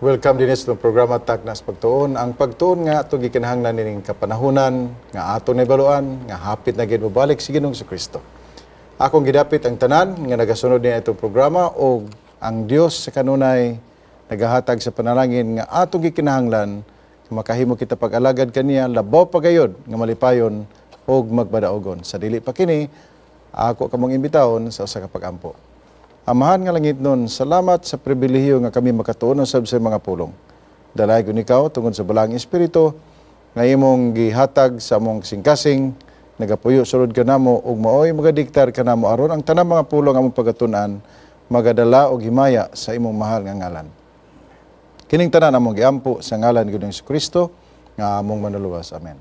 Welcome din sa programa Taknas Pagtuon. Ang pagtuon nga atong gikinahanglan nining kapanahunan nga atong nahibaluan nga hapit na gid mobalik si Ginoong Kristo. Akong gidapit ang tanan nga nagasunod niya itong programa og ang Dios sa kanunay nagahatag sa panalangin nga atong gikinahanglan nga makahimo kita pag-alagad kaniya labaw pa gayod nga malipayon og magbadaogon. Sa dili pa kini, ako kamong imbitahon sa usa ka pag-ampo. Amahan nga langit nun, salamat sa pribilehiyo nga kami makatuon usab sa mga pulong. Dalaygon ikaw tungod sa Balaang Espiritu nga imong gihatag sa among kasing-kasing, nagapuyo sulod kanamo ug maoy magadiktar kanamo aron ang tanang mga pulong among pagatun-an magadala og himaya sa imong mahal nga ngalan. Kining tanan among giampo sa ngalan ni Ginoong Kristo nga among manluluwas. Amen.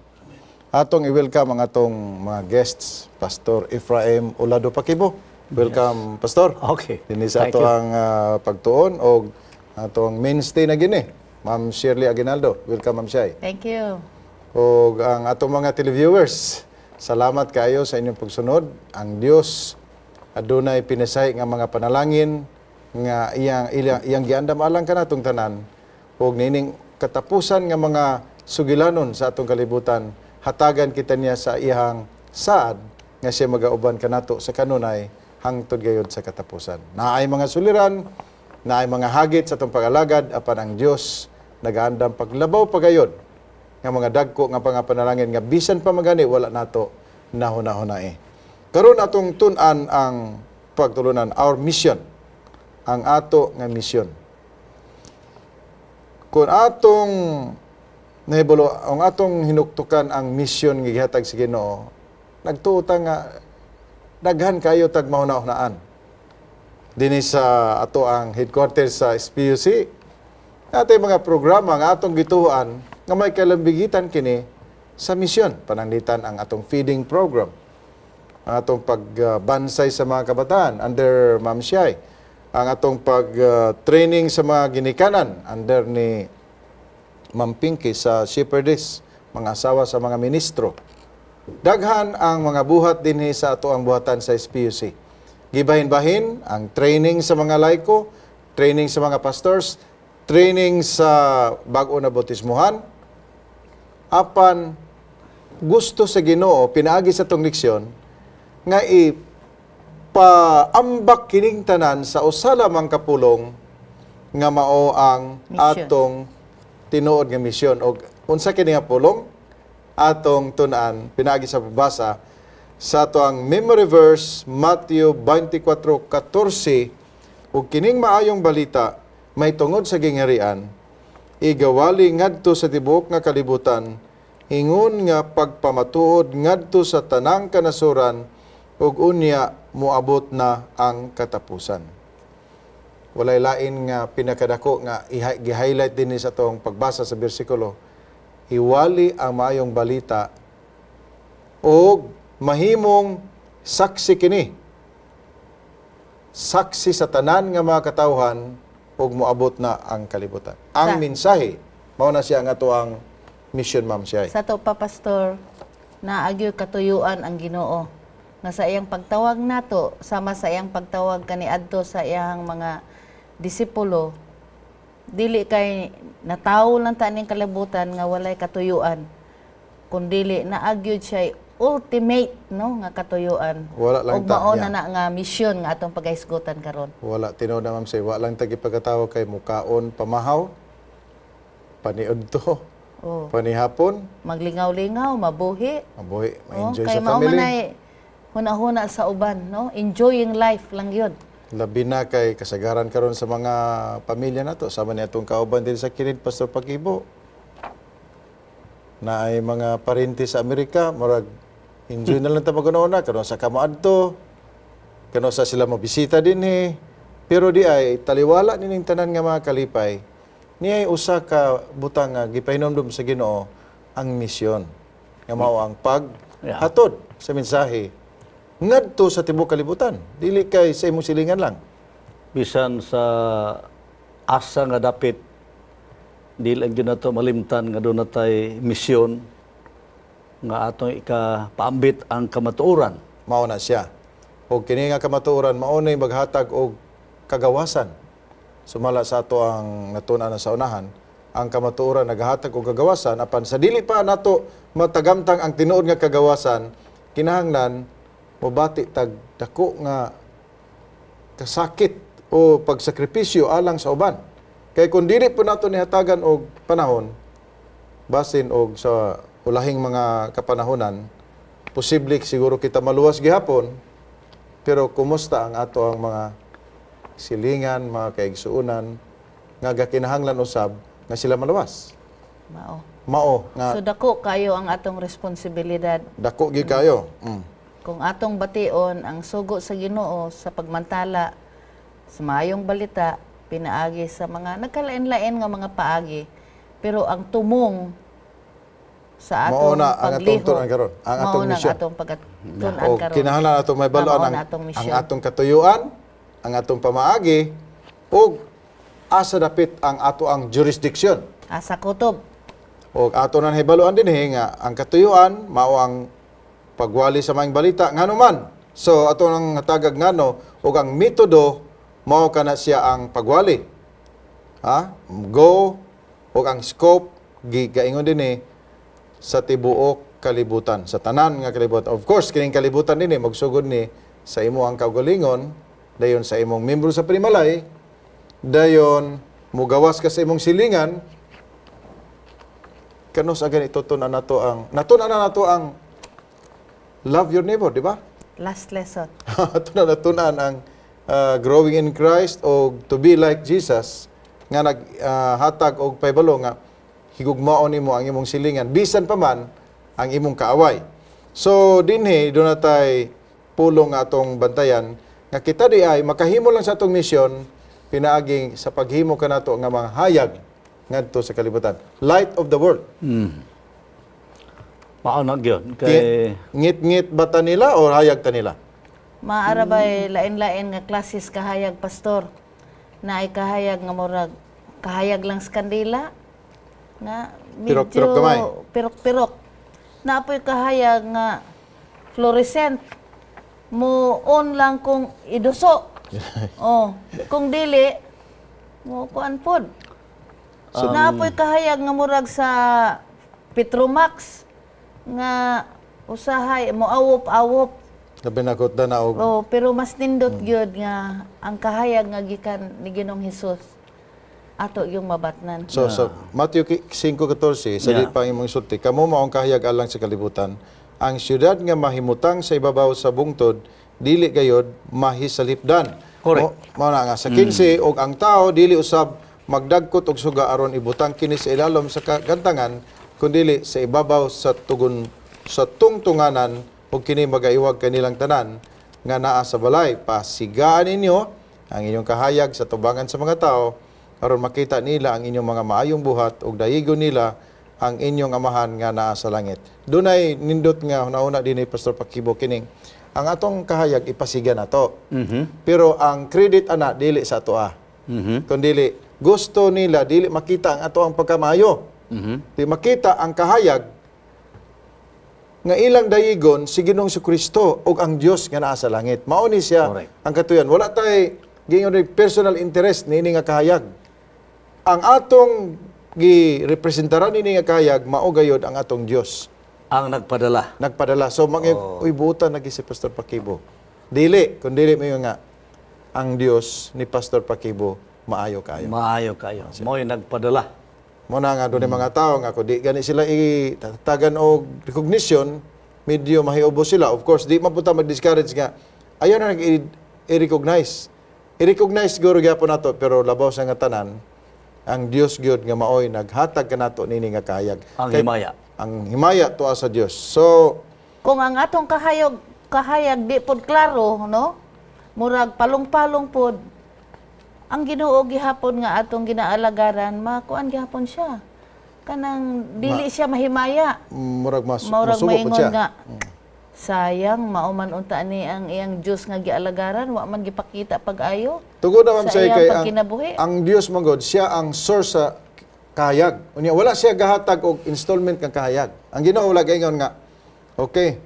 Atong i-welcome ang atong mga guests, Pastor Ephraim Olado Pakibo. Welcome, Pastor. Okay. Dinhi sa Thank ato you. Ang pagtuon og atong mainstay na gini, Ma'am Shirley Aguinaldo. Welcome, Ma'am Shai. Thank you. Og ang atong mga televiewers, salamat kaayo sa inyong pagsunod. Ang Dios adunay pinasahi nga mga panalangin nga iyang giandam alang kanatong tanan ug nining katapusan nga mga sugilanon sa atong kalibutan, hatagan kita niya sa iyang saad nga siya magauban kanato sa kanunay hangtod gayod sa katapusan. Naay mga suliran, naay mga hagit sa atong pag-alagad, apan ang Dios nagaandam paglabaw pagayod nga mga dagko nga pangalangin nga bisan pa magani wala nato nahuna-hunai. Karon atong tun-an ang pagtulunan, our mission, ang ato nga misyon. Kung atong nahibalo, ang atong hinuktukan ang misyon nga gihatag sa Ginoo, nagtuo ta nga daghan kayo tag mahuna-hunaan. Dinhi sa ato ang headquarters sa SPUC, atay mga programa nga atong gituoan nga may kalambigitan kini sa misyon. Pananglitan ang atong feeding program, ang atong pagbansay sa mga kabataan under Ma'am Shai, ang atong pag-training sa mga ginikanan under ni Ma'am Pinky sa Shepherdess, mga asawa sa mga ministro. Daghan ang mga buhat dinhi sa ato ang buhatan sa SPUC. Gibahin-bahin ang training sa mga laiko, training sa mga pastors, training sa bag-o na bautismuhan. Apan gusto sa Ginoo pinaagi sa atong leksyon nga ipaambak kining tanan sa usa lamang ka pulong nga mao ang Mission. Atong tinuod nga misyon. Og unsa kini nga pulong, atong tun-an pinaagi sa pagbasa sa ato ang memory verse, Matthew 24:14, ug kining maayong balita may tungod sa gingharian igawali ngadto sa tibuok nga kalibutan ingon nga pagpamatuod ngadto sa tanang kanasuran, ug unya moabot na ang katapusan. Walay lain nga pinakadako nga gi-highlight din ni sa atong pagbasa sa bersikulo. Iwali ang maayong balita og mahimong saksi kini. Saksi sa tanan nga mga katawhan ug moabot na ang kalibutan. Ang mensahe mao na siya nga ato ang mission, Ma'am Shai. Sa to pa, Pastor, naagyo katuyuan ang Ginoo nga sa iyang pagtawag nato sama sa iyang pagtawag kaniadto sa iyang mga disipulo, dili kay natawo lang ta ning kalibutan nga walay katuyuan, kundili naagyod siya ultimate, no, nga katuyuan. Wala lang ug mao yeah. na na nga misyon nga atong pagahisgutan karon. Wala, tinuod na, Ma'am Shai, wala lang ta gipagkatawag kay mukaon pamahaw, paniud to, panihapon, Maglingaw-lingaw, mabuhi. Mabuhi, Oh, ma-enjoy kay sa mao family. Man ay huna-huna sa uban, no? Enjoying life lang yun. Labi na kay kasagaran karon sa mga pamilya nato, sama ni atong kauban din sa kilid, Pastor Pakibo. Na ay mga parente sa Amerika, murag enjoy na lang ta maguna karon sa kamaadto, kano sa sila mabisita dinhi. Pero di ay taliwala nining tanan nga mga kalipay, ni ay usa ka butang nga gipahinomdom sa Ginoo, ang misyon. Nga mao ang paghatod sa mensahe ngadto sa tibuok kalibutan. Dili kay sa imong silingan lang. Bisan sa asa nga dapit, dili lang gyud nato malimtan nga doon natay misyon nga atong ikapaambit ang kamatuoran. Mao na siya. O kini nga kamatuoran mao nay maghatag og kagawasan. Sumala sa ato ang natun-an na sa unahan, ang kamatuoran nagahatag og kagawasan. Apan sa dili pa nato matagamtang ang tinuod nga kagawasan, kinahanglan mobati tag dako nga kasakit o pagsakripisyo alang sa uban. Kay kung dili po nato nihatagan og panahon, basin og sa ulahing mga kapanahonan, posible siguro kita maluwas gihapon, pero kumusta ang ato ang mga silingan, mga kaigsuonan nga gakinahanglan usab nga sila maluwas? Mao. Mao nga. So dako kayo ang atong responsibilidad. Dako gyud kayo. Kung atong bation ang sugo sa Ginoo sa pagmantala sa maayong balita pinaagi sa mga nagkalain-lain nga mga paagi, pero ang tumong sa Mao atong na ang atong pagliho, tun-an karon, ang atong mao na ang misyon. Atong pagtun-an O karon. kinahanglan ato may Nga bal-on mao ang, na atong ang misyon. Atong katuyuan, ang atong pamaagi ug asa dapit ang ato ang jurisdiction. Asa kutob. O ato nang hibaluan dinhi nga ang katuyuan mao ang pagwali sa maayong balita ngano man. So ato nang hatagag ngano ug ang metodo mao kana siya ang pagwali. Ha? Go ug ang scope gigaingon dinhi sa tibuok kalibutan, sa tanan nga kalibutan. Of course, kining kalibutan dinhi magsugod ni sa imo ang kaugalingon, dayon sa imong membro sa panimalay, dayon mugawas ka sa imong silingan. Kanus agan itutun-an nato ang natun-an na nato ang love your neighbor, di ba? Last lesson. Ato na natun-an ang growing in Christ o to be like Jesus nga naghatag og pahibalo nga higugmaon nimo ang imong silingan bisan pa man ang imong kaaway. So dinhi doon na tay pulong nga atong bantayan nga kita di ay makahimo lang sa atong misyon pinaagi sa paghimo kanato nga mga hayag ngadto sa kalibutan. Light of the world. Mao na gyud kay Ngit-ngit ba ta nila o hayag ta nila? Maara bay lain-lain nga klases kahayag, pastor. Naay kahayag nga murag kahayag lang sa kandila nga medyo Pirok-pirok gamay. Pirok-pirok. Naa poy kahayag nga fluorescent, mo on lang kung iduso. Oh, kung dili mo kuan pod. So, naa poy kahayag nga murag sa Petromax nga usahay mo awop-awop. Labi na kut na og Oh, pero mas nindot gyud nga ang kahayag nga gikan ni Ginoong Hesus ato yung mabatnan. So sa Matthew 5:14, sa yeah, pa ang imong sulti, "Kamo mao ang kahayag alang sa kalibutan. Ang syudad nga mahimutang sa ibabaw sa bungtod dili gayod mahisalipdan." Correct. Mao na nga sa 15, "Og ang tao dili usab magdagkot og suga aron ibutang kini sa ilalom sa gantangan kundili sa ibabaw sa tugon sa tungtunganan, ug kini magaiwag kanilang tanan nga naa sa balay. Pasigaan ninyo ang inyong kahayag sa tubangan sa mga tao aron makita nila ang inyong mga maayong buhat ug dayigon nila ang inyong Amahan nga naa sa langit." Dunay nindot nga hunahuna dinhi, Pastor Pakibo, kining ang atong kahayag ipasiga nato. Pero ang credit ana dili sa ato ah. Kundi gusto nila dili makita ang ato ang pagkamaayo. Di makita ang kahayag nga ilang dayigon si Ginoong Kristo ug ang Dios nga naa sa langit. Mao ni siya ang katuyan. Wala tay giingon ni personal interest niini nga kahayag. Ang atong gi-representaran nini nga kahayag mao gayod ang atong Dios Ang nagpadala. nagpadala. So mga uy, buutan lagi si Pastor Pakibo. Dili, kun dili mo nga ang Dios ni Pastor Pakibo maayo kayo. Maayo kayo. Mo'y nagpadala. Mao na nga doon mga tao nga kung di gani sila itatagan og recognition, medyo mahiubo sila. Of course, di man punta mag-discourage nga ayaw na nag i-recognize. I-recognize siguro gyapon nato, pero labaw sa nga tanan ang Dios gyud nga maoy naghatag kanato nini nga kahayag. Ang himaya. Ang himaya tuwa sa Dios. So Kung ang atong kahayag di pod klaro, no? Murag palong-palong pod. Ang Ginoo gihapon nga atong ginaalagaran, makuan gihapon siya. Kanang dili siya mahimaya. Murag mas Murag masubo pod maingon siya. nga sayang, mao man unta ni ang iyang Dios nga gialagaran, wa man gipakita pag-ayo Tugod na, ma'am, sa say iyang kay ang, pagkinabuhi. ang Dios man God, siya ang source sa kahayag. Unya wala siya gahatag og installment ng kahayag. Ang Ginoo wala gaingon nga, "Okay,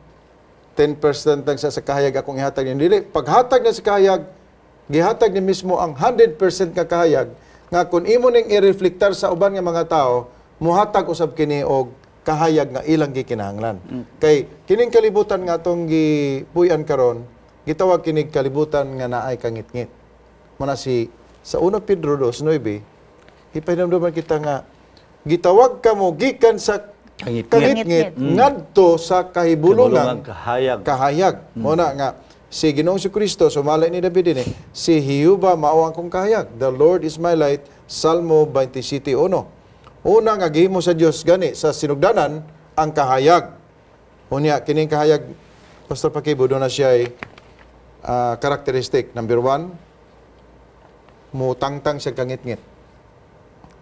10% lang sa kahayag akong ihatag ninyo." Dili, paghatag na sa kahayag, Gihatag ni mismo ang 100% nga kahayag nga kung imo ning i-reflektar sa uban nga mga tao, muhatag usab kini og kahayag nga ilang gikinahanglan. Kay kining kalibutan nga atong gipuy-an karon, gitawag kinig kalibutan nga naay kangitngit. Muna si sa 1 Pedro 2:9, ipahinumduman kita nga gitawag kamo gikan sa kangitngit. Kangitngit ngadto sa kahibulungan Kahibulungang kahayag. Kahayag. Mo na nga si Ginoong Kristo, sumala ni David ini, si Jehova mao ang akong kahayag. The Lord is my light, Salmo 27:1. Una nga gihimo sa Dios gani sa sinugdanan ang kahayag. Unya kining kahayag, Pastor Pakibo, doon na siya ay characteristic. Number one, mutangtang siya kangitngit.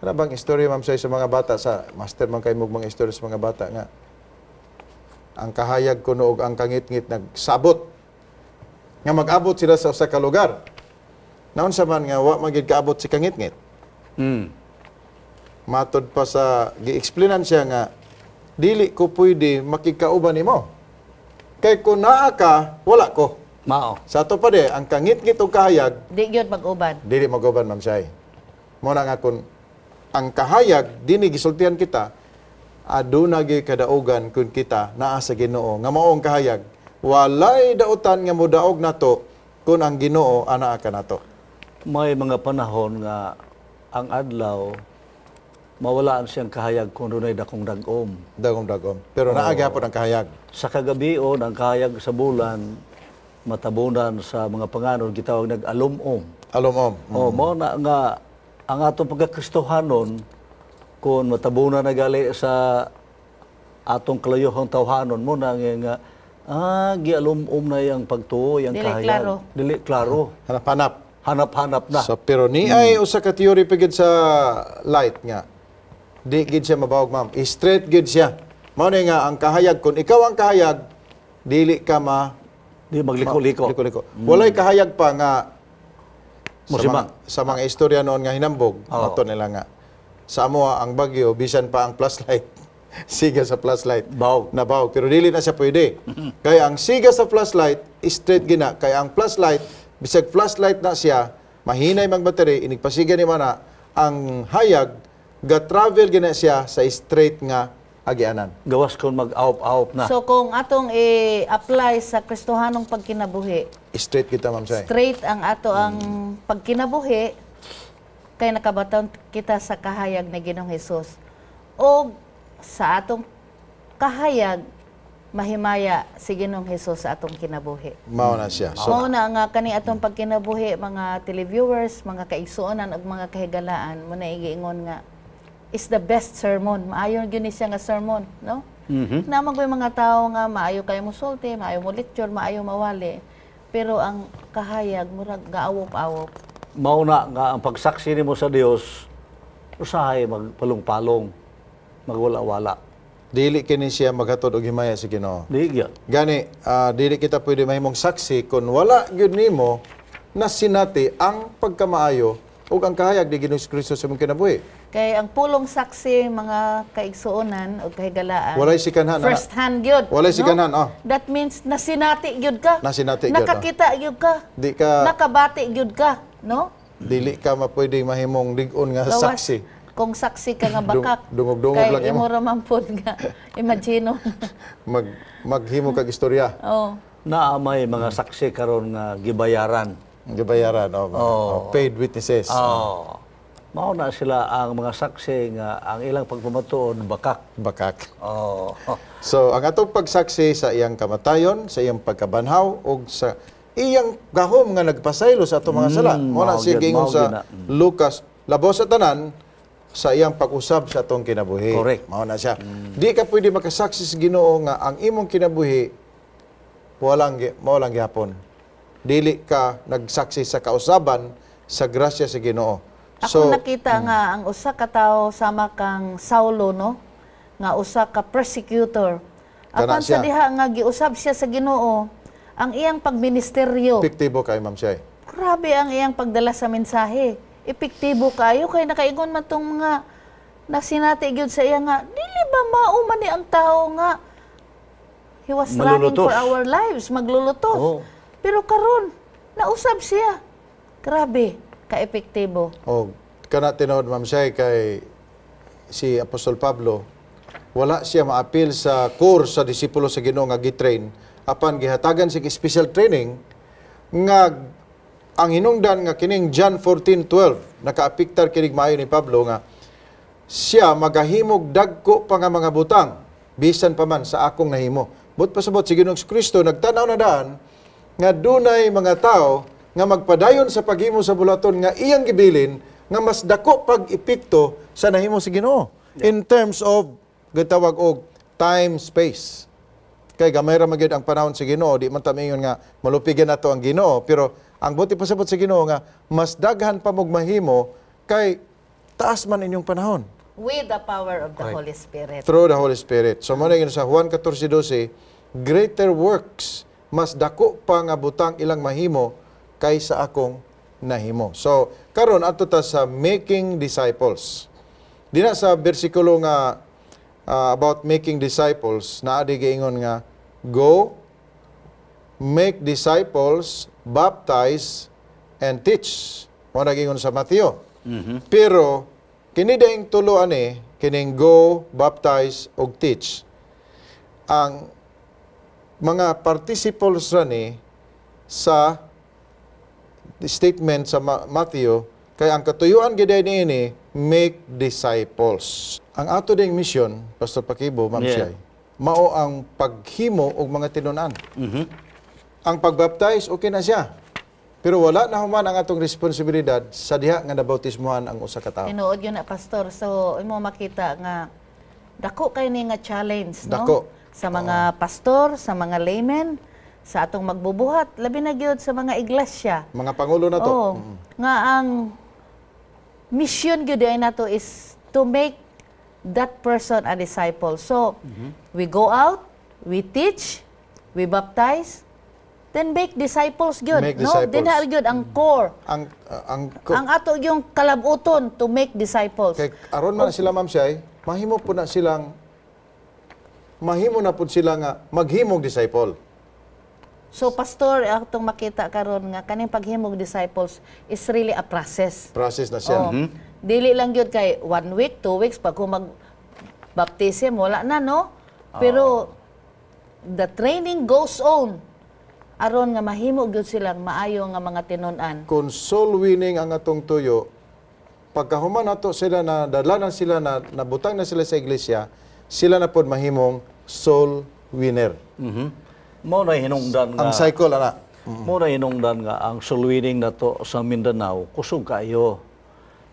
Ano bang istorya, ma'am, sa mga bata, sa master man kay mo mga istorya sa mga bata nga ang kahayag kuno og ang kangitngit nagsabot nga mag-abot sila sa usa ka lugar. Naunsa man nga wa man gid kaabot si kangitngit. Matod pa sa gi-explainan siya nga dili ko pwede makikauban nimo. Kay kung naa ka, wala ko. Mao. Sa ato pa di, ang kangitngit og kahayag Di gyud mag-uban. Dili mag-uban, ma'am Shay. Mo na nga kung ang kahayag dini gisultihan kita, aduna gyud kadaugan kun kita naa sa Ginoo nga mao ang kahayag. Walay dautan nga modaog nato kung ang Ginoo anaa ka nato. May mga panahon nga ang adlaw mawalaan siyang kahayag kung dunay dakong dagom. Dagom-dagom. Pero naa gyapon ang kahayag. Sa kagabion, ang kahayag sa bulan matabunan sa mga panganod, gitawag nag-alumom. Alumom. Oh, mao na nga ang atong pagkakristohanon kung matabunan na gali sa atong kalayohong tawhanon mo na nga, nga gialumom na yang pagtuo, yang Dili kahayag. klaro. Dili klaro. Hanap-hanap. Hanap-hanap na. So, pero ni ay usa ka theory pa gid sa light nga di gid siya mabawog, ma'am. Straight gid siya. Mao ni nga ang kahayag, kung ikaw ang kahayag, dili ka ma Di magliko-liko. Liko-liko. Walay kahayag pa nga sa Musima. Mga istorya noon nga hinambog, mato nila nga sa amoa ang bagyo, bisan pa ang flashlight. Siga sa flashlight. Bawog. Nabawog. Pero dili na siya pwede. Kaya ang siga sa flashlight, straight gina. Kaya ang flashlight, bisag flashlight na siya, mahinay mang battery, inigpasiga ni mana, ang hayag, ga-travel gina siya sa straight nga agianan. Gawas kung mag-awp-awp na. So kung atong i-apply sa Kristohanong pagkinabuhi, Straight kita, ma'am Say. Straight ang ato ang pagkinabuhi kay nakabaton kita sa kahayag ni Ginoong Hesus. O sa atong kahayag mahimaya si Ginoong Hesus sa atong kinabuhi. Mao na siya. So, Mao na nga kani atong pagkinabuhi, mga televiewers, mga kaigsuonan ug mga kahigalaan, mo na igiingon nga is the best sermon. Maayo gyud ni siya nga sermon, no? Naman ko yung mga tao nga maayo kayo mo sulti, maayo mo lecture, maayo mawali. Pero ang kahayag murag gaawop-awop. Mao na nga ang pagsaksi nimo sa Dios usahay magpalong-palong, magwala-wala. Dili kini siya maghatod og himaya sa Ginoo. Di gyud. Gani, dili kita pwede mahimong saksi kung wala gyud nimo na sinati ang pagkamaayo ug ang kahayag ni Ginoong Kristo sa imong kinabuhi. Kay ang pulong saksi, mga kaigsuonan ug kahigalaan. Walay sikanhan, ana. First hand gyud. Walay sikanhan, oh. That means nasinati gyud ka. Nasinati gyud, oh. Nakakita gyud ka. Di ka Nakabati gyud ka, no? Dili ka mapwedeng mahimong lig-on nga Gawas, saksi. kung saksi ka nga bakak. Dungog-dungog kay lang imo. Imo ra man pod nga imagine. Maghimo kag istorya. Oh. Naa may mga saksi karon nga gibayaran. Gibayaran, oh, oh, paid witnesses. Oh. Mao na sila ang mga saksi nga ang ilang pagpamatuod bakak. Bakak. Oh. So, ang atong pagsaksi sa iyang kamatayon, sa iyang pagkabanhaw ug sa iyang gahom nga nagpasaylo sa atong mga sala. Mo na Mao siya gyud, giingon mao sa gyud na. Lucas, labaw sa tanan sa iyang pag-usab sa atong kinabuhi. Correct. Mao na siya. Di ka pwede makasaksi sa Ginoo nga ang imong kinabuhi mao lang gihapon. Dili ka nagsaksi sa kausaban sa grasya sa Ginoo. Ako So, nakita nga ang usa ka tawo sama kang Saulo, no, nga usa ka persecutor. Kana Apan sa siya. diha nga giusab siya sa Ginoo, ang iyang pagministeryo. Epektibo kay, ma'am Shay. Grabe ang iyang pagdala sa mensahe. Epektibo kayo kay nakaingon man tong mga nasinati gyud sa iya nga dili ba mao man ni ang tao nga he was running Malulutos. For our lives, maglulutos. Oo. Pero karon nausab siya. Grabe ka-epektibo. O kana tinuod, Ma'am Shai, kay si Apostol Pablo wala siya maapil sa core sa disipulo sa Ginoo nga gitrain, apan gihatagan siya special training nga ang hinungdan nga kining John 14:12 nakaapektar kinig maayo ni Pablo nga siya magahimog dagko pa nga mga butang bisan pa man sa akong nahimo. But pasabot si Ginoong Kristo nagtanaw na daan nga dunay mga tao nga magpadayon sa paghimo sa bulaton nga iyang gibilin nga mas dako pag epekto sa nahimo si Ginoo in terms of gitawag og time, space. Kay gamay ra man gyud ang panahon sa Ginoo, di man ta maingon nga malupigan nato ang Ginoo, pero ang buti pasabot sa Ginoo nga mas daghan pa mog mahimo kay taas man inyong panahon. With the power of the Holy Spirit. Through the Holy Spirit. So mo na yun sa Juan 14:12, greater works, mas dako pa nga butang ilang mahimo kaysa akong nahimo. So karon adto ta sa making disciples. Dina sa bersikulo nga about making disciples, naa di giingon nga go, make disciples, baptize and teach. Mo na giingon sa Matthew. Pero kini daing tulo ani, kining go, baptize ug teach. Ang mga participles ra ni sa statement sa Matthew kay ang katuyuan gid niini, make disciples. Ang ato ding mission, Pastor Pakibo, Ma'am Shai, mao ang paghimo og mga tinun-an. Ang pagbaptize, okay na siya. Pero wala na human ang atong responsibilidad sa diha nga nabautismuhan ang usa ka tawo. Tinuod yun na, Pastor. So, imo makita nga dako kay ni nga challenge, no? Dako. Sa mga pastor, sa mga laymen, sa atong magbubuhat, labi na gyud sa mga iglesia. Mga pangulo na to. Oo. Nga ang mission gyud ay nato is to make that person a disciple. So, we go out, we teach, we baptize, then make disciples gyud, Make no? disciples. Dinha gyud ang core. Ang Ang ato yung kalabuton, to make disciples. Kay aron man na sila, Ma'am Shai, mahimo na pud sila nga maghimog disciple. So pastor, atong makita karon nga kaning paghimog disciples is really a process. Process na siya. Oh. Dili lang gyud kay one week, 2 weeks pag mag baptism wala na, no? Pero the training goes on aron nga mahimo gyud silang maayo nga mga tinun-an. Kung soul winning ang atong tuyo, pagkahuman nato sila na dala na sila na nabutang na sila sa iglesia, sila na pod mahimong soul winner. Mao na hinungdan nga Ang cycle ana. Mao na hinungdan nga ang soul winning nato sa Mindanao kusog kaayo.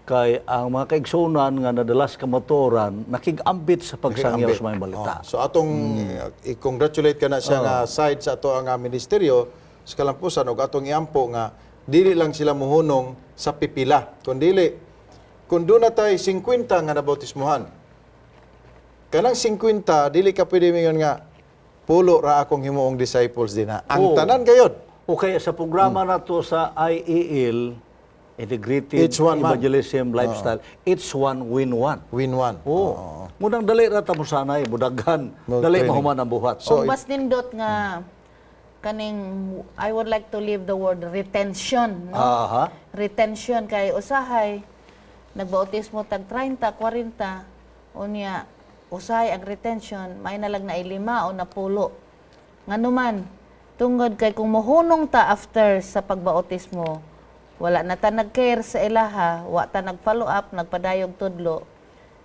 Kay ang mga kaigsunan nga nadala sa kamatuoran nakig-ambit sa pagsangyaw sa maayong balita. Oh, so atong i-congratulate ka na siya nga side sa ato ang ministeryo sa kalampusan ug atong iampo nga dili lang sila muhunong sa pipila, kundi kung doon na tay 50 nga nabautismuhan, kanang 50, dili ka pwede mingon nga pulo ra akong himuong disciples din ha. Ang tanan gayod. O kaya sa programa nato sa IEL, Integrated Each one man. Evangelism Lifestyle, each one win one. Win one. Oo. Munang dali ra ta mo sanay, mudagan, Mo dali training. mahuman ang buhat. So, So, mas nindot nga kaning I would like to leave the word retention, no? Retention kay usahay nagbautismo tag 30, 40, unya usahay ang retention may nalag na lima o napulo. Nganuman tungod kay kung mohunong ta after sa pagbautismo, wala na ta nag-care sa ilaha, wa ta nag-follow up, nagpadayog tudlo,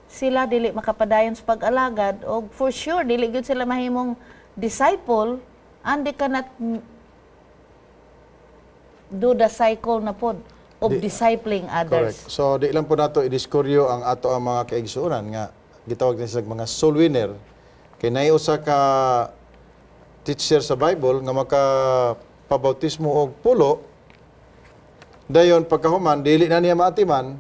sila dili makapadayon sa pag-alagad og for sure dili gyud sila mahimong disciple and they cannot do the cycle na pod of discipling others. Correct. So di lang po nato idiskuryo ang ato ang mga kaigsuonan nga gitawag ni sila mga soul winner kay naay usa ka teacher sa Bible nga maka pabautismo og pulo, dayon pagkahuman dili na niya maatiman.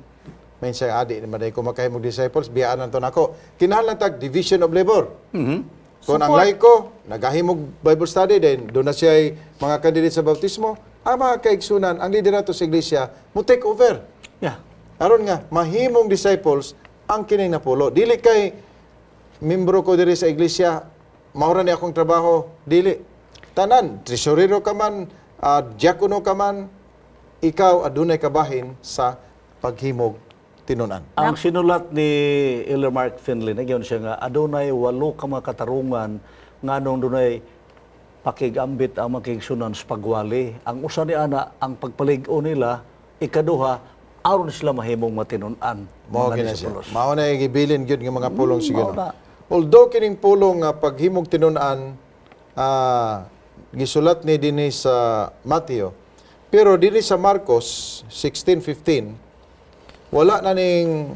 May siya adi ni maday ko makahimog disciples, biyaan lang to nako. Kinahanglan tag division of labor. Kung ang Support. laiko nagahimog Bible study din, doon na siya mga candidate sa bautismo, ang mga kaigsunan, ang liderato sa iglesia mo take over aron nga mahimong disciples ang kining napulo. Dili kay membro ko diri sa iglesia, maura ni akong trabaho, dili. Tanan, treasurero ka man, diakono ka man, ikaw adunay kabahin sa paghimog tinunan. Ang sinulat ni Elder Mark Finley, nagyan siya nga, adunay walo ka mga katarungan nganong dunay pakigambit ang mga kaigsunan sa pagwali. Ang usa ni ana, ang pagpalig-o nila, ikaduha, aron sila mahimong matinunan. Mao mga gyud na siya. disipulos. Mao na gibilin gyud nga mga pulong sa Ginoo. Mao na. Although kining pulong nga paghimog tinunan gisulat ni dinhi sa Mateo, pero dinhi sa Marcos 16:15 wala na ning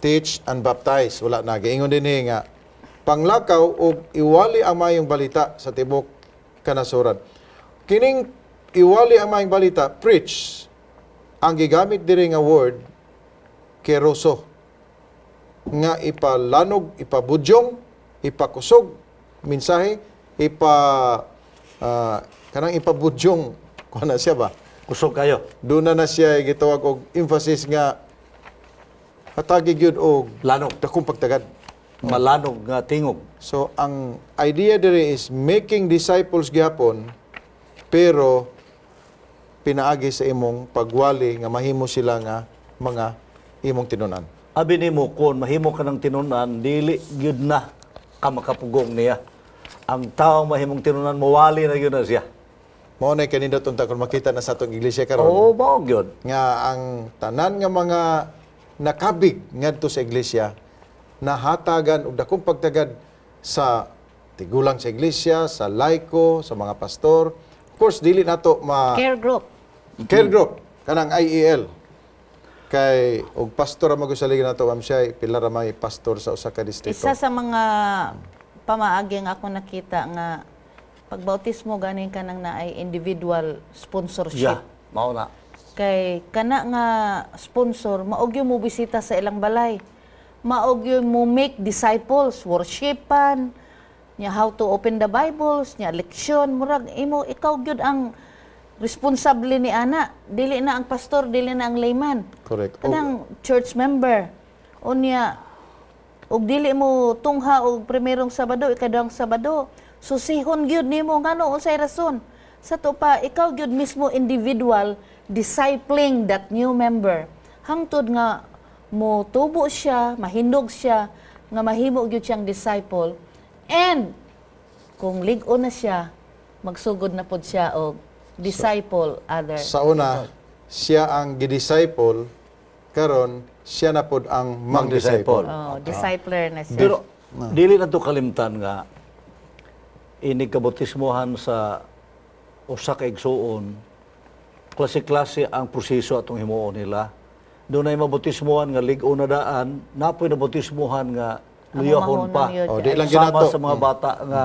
teach and baptize, wala na giingon dinhi nga panglakaw og iwali ang mayong balita sa tibok kanasuran. Kining iwali ang mayong balita, preach, ang gigamit diri nga word kerusso, nga ipalanog, ipabudyong, ipakusog mensahe, ipa kanang ipabudyong kuan na siya ba? Kusog kayo. Doon na siya gitawag og emphasis nga hatagi gyud og Lanog. dakong pagtagad. Malanog nga tingog. So ang idea diri is making disciples gihapon, pero pinaagi sa imong pagwali nga mahimo sila nga mga imong tinunan. Abi nimo kon mahimo ka ng tinunan, dili gyud na ka makapugong niya. Ang taong mahimong tinunan, mawali na gyud na siya. Mao na kanindot unta kung makita na sa atong iglesia karon Oo, mao gyud. nga ang tanan nga mga nakabig ngadto sa iglesia nahatagan og dakong pagtagad sa tigulang sa iglesia, sa laiko, sa mga pastor. Of course, dili nato ma Care group. Care group kanang IEL. Kay og pastor ra magusaligan nato, ma'am siya pila ra may pastor sa usa ka distrito. Isa sa mga pamaagi nga ako nakita nga pagbautismo ganin ka nang naay individual sponsorship. Yeah, mao na. Kay kana nga sponsor mao gyud mo bisita sa ilang balay. Mao gyud mo make disciples, worshipan, nya how to open the Bibles, nya leksyon, murag imo ikaw gyud ang responsable ni ana, dili na ang pastor, dili na ang layman. Correct. Kanang church member. Unya ug dili mo tungha og primerong Sabado, ikaduhang Sabado, susihon gyud nimo ngano, unsay rason. Sa to pa ikaw gyud mismo individual discipling that new member. Hangtod nga mo tubo siya, mahindog siya, nga mahimo gyud siyang disciple. And kung lig-on na siya, magsugod na pod siya og disciple other. Sa una, siya ang gidisciple, karon siya na pod ang mang-disciple. Mang-disciple. Oh, discipler na siya. Pero dili na to kalimtan nga inig kabautismohan sa usa ka igsuon, klase-klase ang proseso atong himuon nila. Dunay mabautismohan nga lig-on na daan, napoy nabautismohan nga Ang luyahon pa. mamahon yun. Oh, di lang gyud Sama nato. sa mga bata nga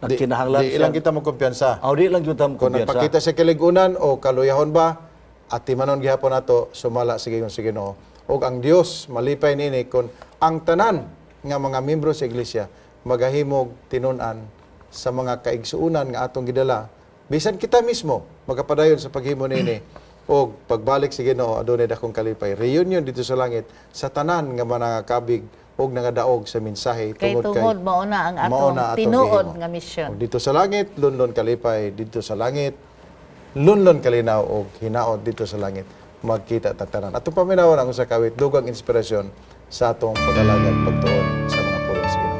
nagkinahanglan Di lang kita mo kumpiyansa. Oh, di lang gyud ta Kung kumpiyansa. nagpakita sa kaligunan o kaluyahon ba, at timanon gihapon nato sumala sa Ginoo sa Ginoo. Og ang Dios malipay nini kung ang tanan nga mga membro sa iglesia magahimog tinun-an sa mga kaigsuonan nga atong gidala. Bisan kita mismo magapadayon sa paghimo nini og pagbalik sa Ginoo adunay dakong kalipay. Reunion dito sa langit sa tanan nga manangakabig og nangadaog sa mensahe Kay tungod kay tungod mao na ang mao atong na atong tinuod gihimo. nga misyon. Og dito sa langit, lunlon kalipay, dito sa langit, lunlon kalinaw og hinaot dito sa langit magkita ta tanan. Atong paminawon ang usa ka awit, dugang inspirasyon sa atong pag-alagad pagtuon sa mga pulong sa Ginoo.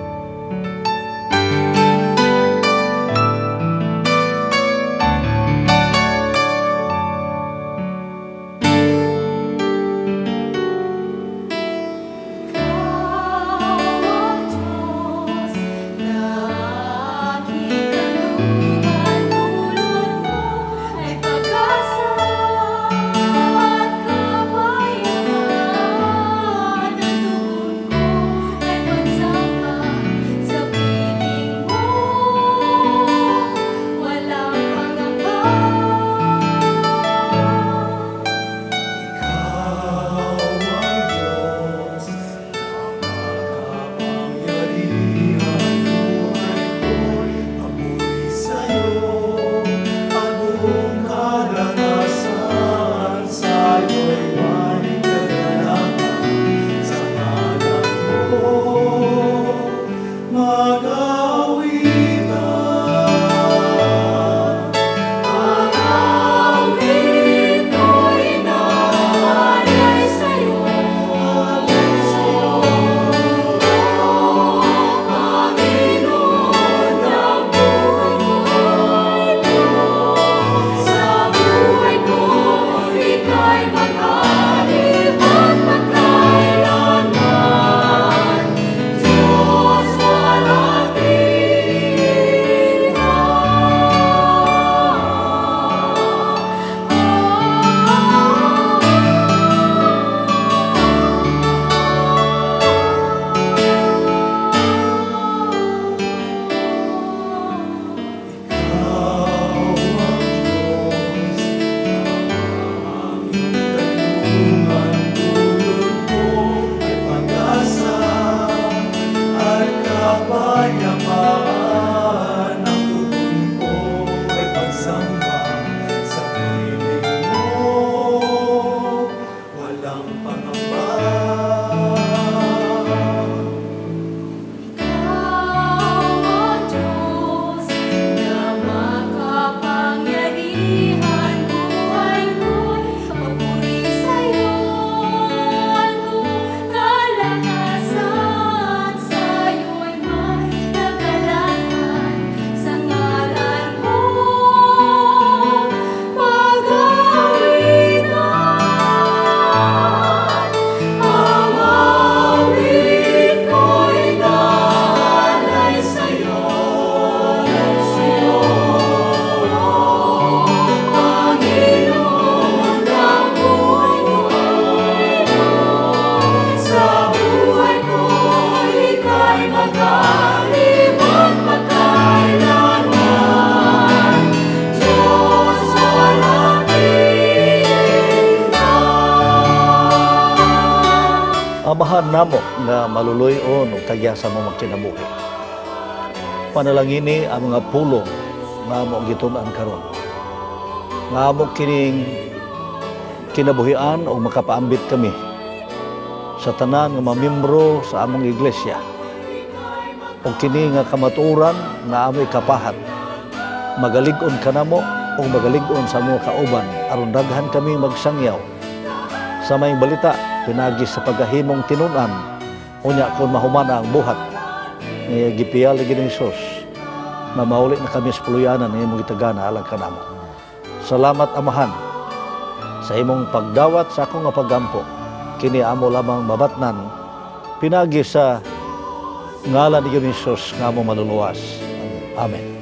Ikaw, O Diyos, na aking kalooban, dulot mo ay pag-asa at kapayapaan. Ang tugon ko ay Amahan namo nga maluloy-on ug tagya sa among kinabuhi. Panalangini ang mga pulong nga amo gitun-an karon. Nga amo kining kinabuhian ug makapaambit kami sa tanan nga mamiyembro sa among iglesia. Ug kini nga kamatuoran nga amo ikapahat. Magalig-on kanamo ug magalig-on sa among kauban aron daghan kami magsangyaw sa maayong balita pinagi sa paghahimong tinun-an unya kon mahumana ang buhat nga gipiyal ni Ginoong Hesus na mauli na kami sa puluyanan nga imong gitagana alang kanamo. Salamat, Amahan, sa imong pagdawat sa akong nga pagampo. Kini amo lamang mabatnan pinagi sa ngalan ni Ginoong Hesus nga among manluluwas. Amen.